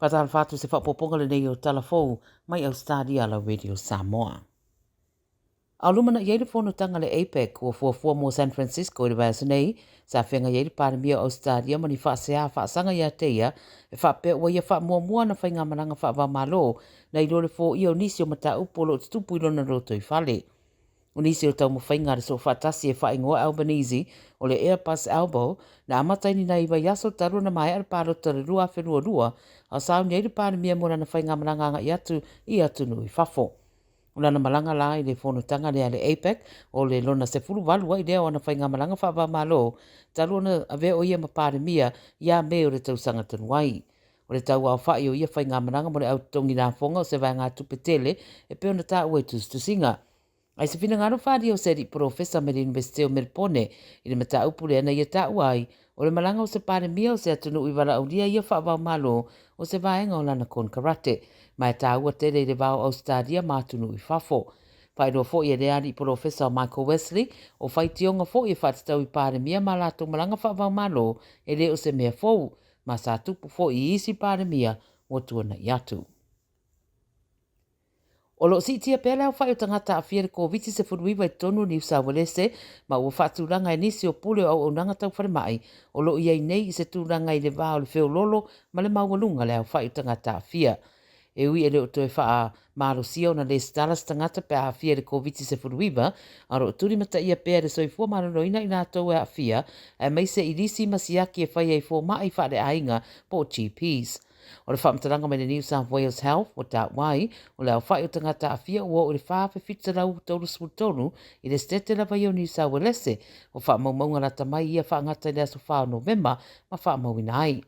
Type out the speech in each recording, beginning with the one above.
Faatalofa atu se faaopoopoga lenei o Tala Fou mai Ausetalia la Radio Samoa. A o lumanai ai le fonotaga a le APEC ua fuafua mo San Francisco i le vaiaso nei, sa feagai ai le Palemia o Ausetalia ma ni faasea faasaga ia te ia e faapea ua ia faamuamua ana faigamalaga faava-o-Malo nai lo le foia o nisi o mataupu o lo o tutupu i lona lotoifale. O nisi o taumafaiga a le Soofaatasi e faaigoa Albanese o le Airbus Albo na amata ai ni nai vaiaso talu ona maea le palota o le 2022 a o sauni ai le Palemia mo lana faigamalaga agai atu i atunuu i fafo. O lana malaga la i le fonotaga lea a le APEC o le lona 18 ai lea o ana faigamalaga faava-o-Malo talu ona avea o ia ma Palemia ia Me o le tausaga talu ai. O le tauaofa'i o ia faigamalaga mo le au totogi lafoga o se vaegatupe tele e pei ona taua i tusitusiga. Ai se finagalo faaalia o se alii polofesa mai le Iunivesite o Melipone i le mataupu lea na ia taua ai o le malaga o se Palemia o se atunuu i valaaulia ia faava-o-Malo o se vaega o lana konekarate ma e taua tele i le va o Ausetalia ma atunuu i fafo. Faailoa foi e lea alii polofesa o Michael Wesley o faitioga foi e faatatau i Palemia ma latou malaga faava-o-Malo e le o se mea fou ma sa tupu foi i isi Palemia ua tuanai atu. O lo o siitia pea le aofai o tagata aafia i le Koviti-19 i totonu o Niu Sauelese ma ua faatulaga e nisi o pule o auaunaga tau falemai o lo o i ai nei i se tulaga i le va o le feoloolo ma le maualuga le aofai o tagata aafia. E ui e le o toe faamalosia ona lesitala se tagata pe a aafia i le Koviti-19, a o lo o tulimataia pea e le Soifua Maloloina i latou e aafia, aemaise i lisi ma siaki e faia i fomai faaleaiga po o GPs. O le faamatalaga mai le New South Wales Health ua taua ai, o le aofai o tagata aafia ua oo i le 4,733 i le setete lava ia o Niu Sauelese. O faamaumauga lata mai ia faagata i le aso 4 o Novema ma faamauina ai.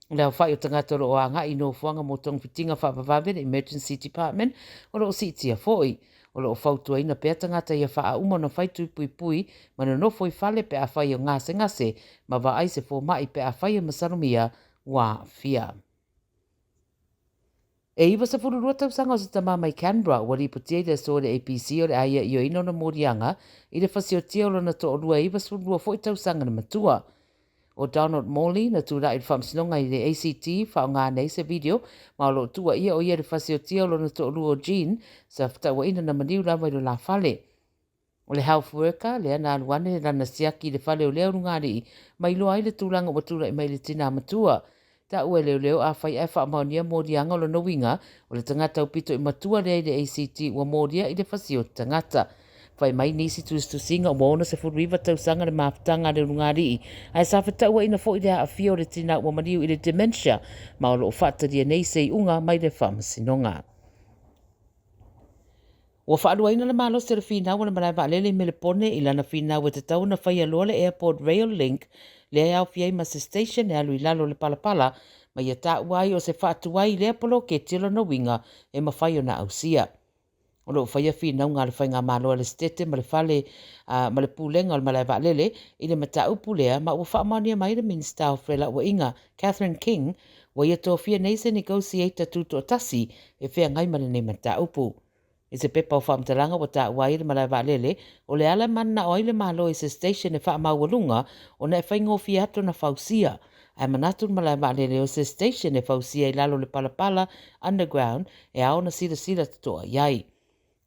O le aofai o tagata o lo o agai i nofoaga mo togafitiga faavavave le Emergency Department o lo o siitia foi. O lo o fautuaina pea tagata ia faaauma ona fai tui puipui ma nonofo i fale pe afai o gasegase ma vaai se fomai pe afai e masalomia ua aafia. E 92 tausaga o se tama mai Canberra ua lipotia i le aso e le ABC o le a ia ioeina ona moliaga i le fasiotia o lona toalua e 92 foi tausaga le matua. O Donald Morley na tulai i le faamasinoga i le ACT faaaoga nei se video ma o lo o tuuaia o ia i le fasiotia o lona toalua o Jean sa fetauaina na maliu lava i lo la fale. O le health worker lea na alu ane lana siaki i le fale o lea ulugalii ma iloa ai le tulaga ua tulai mai i le tinā matua. Taua e leoleo afai ae faamaonia moliaga o lona uiga o le tagata aupito i matua lea i le ACT ua molia i le fasioti tagata. Fai mai nisi tusitusiga ua 69 tausaga le mafutaga a le ulugalii ae sa fetauaina foi le aafia o le tinā ua maliu i le dementia ma o lo o faatalia nei se iuga mai le faamasinoga. Ua faaluaina le malosi o le finau o le malae vaalele i Melepone i lana finau e tatau ona faia loa le Airport Rail Link lea e aofia ai ma se station e alu i lalo o le palapala ma ia taua ai o se faatuai lea poloketi o lona uiga e mafai ona ausia. O lo o faia finauga a le Faigamalo a le Setete ma le Fale ma le Pulega o le Malae Vaalele i le mataupu lea ma ua faamaonia mai le Minisita o Felauaiga Catherine King ua ia tofia nei se negotiator tutoatasi e feagai ma lenei mataupu. I se pepa o faamatalaga ua taua ai e le malae vaalele, o le ala e mananao ai le Malo i se station e faamaualuga ona e faigofie atu ona fausia. Ae manatu le malae vaalele o se station e fausia i lalo o le palapala, underground, e ao ona silasila totoa i ai.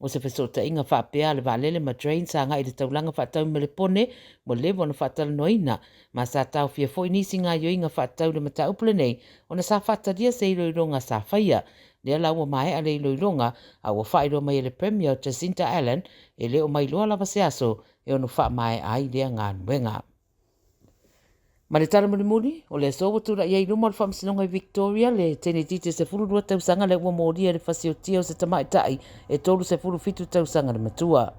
O se fesootaiga faapea a le vaalele ma Drains agai i le taulaga faatau i Melepone ua leva ona faatalanoaina, ma sa taofia foi nisi gaoioiga faatatau i le mataupu lenei ona sa faatalia se iloiloga sa faia. Lea la ua maea le iloiloga a ua faailoa mai e le Premier Jacinta Allan e le o mailoa lava se aso e ono faamaea ai lea galuega. Ma le tala mulimuli, o le aso ua tulai ai i luma o le Faamasinoga i Victoria le tenetite 12 tausaga lea ua molia i le fasiotia o se tamaitai e 37 tausaga le matua.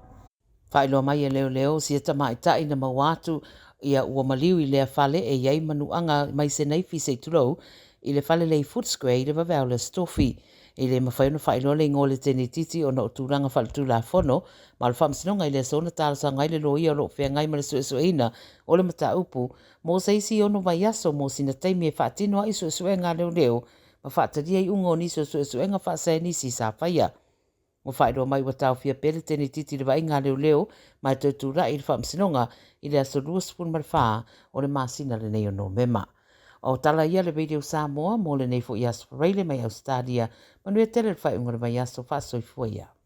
Faailoa mai e leoleo sia tamaitai na maua atu ia ua maliu i lea fale e i ai manuaga mai se naifi se i tulou i le fale lea i Footscray i le vavea o le Aso Tofi. E le mafai ona faailoa le igoa o le tenetiti ona o tulaga faaletulafono ma o le Faamasinoga i le aso na talosaga ai le loia o lo o feagai ma le suesueina o le mataupu mo se isi ono vaiaso mo sina taimi e faatino ai suesuega a leoleo ma faatalia iuga o nisi o suesuega faasaenisi sa faia. Ua faailoa mai ua taofia pea le tenetiti i le vaaiga a leoleo ma e toe tulai i le Faamasinoga i le aso 24 o le masina lenei o Novema. O tala ia a le Radio Samoa mo lenei foi aso Faraile mai Ausetalia. Manuia tele le faaiuga o le vaiaso. Faasoifua ia.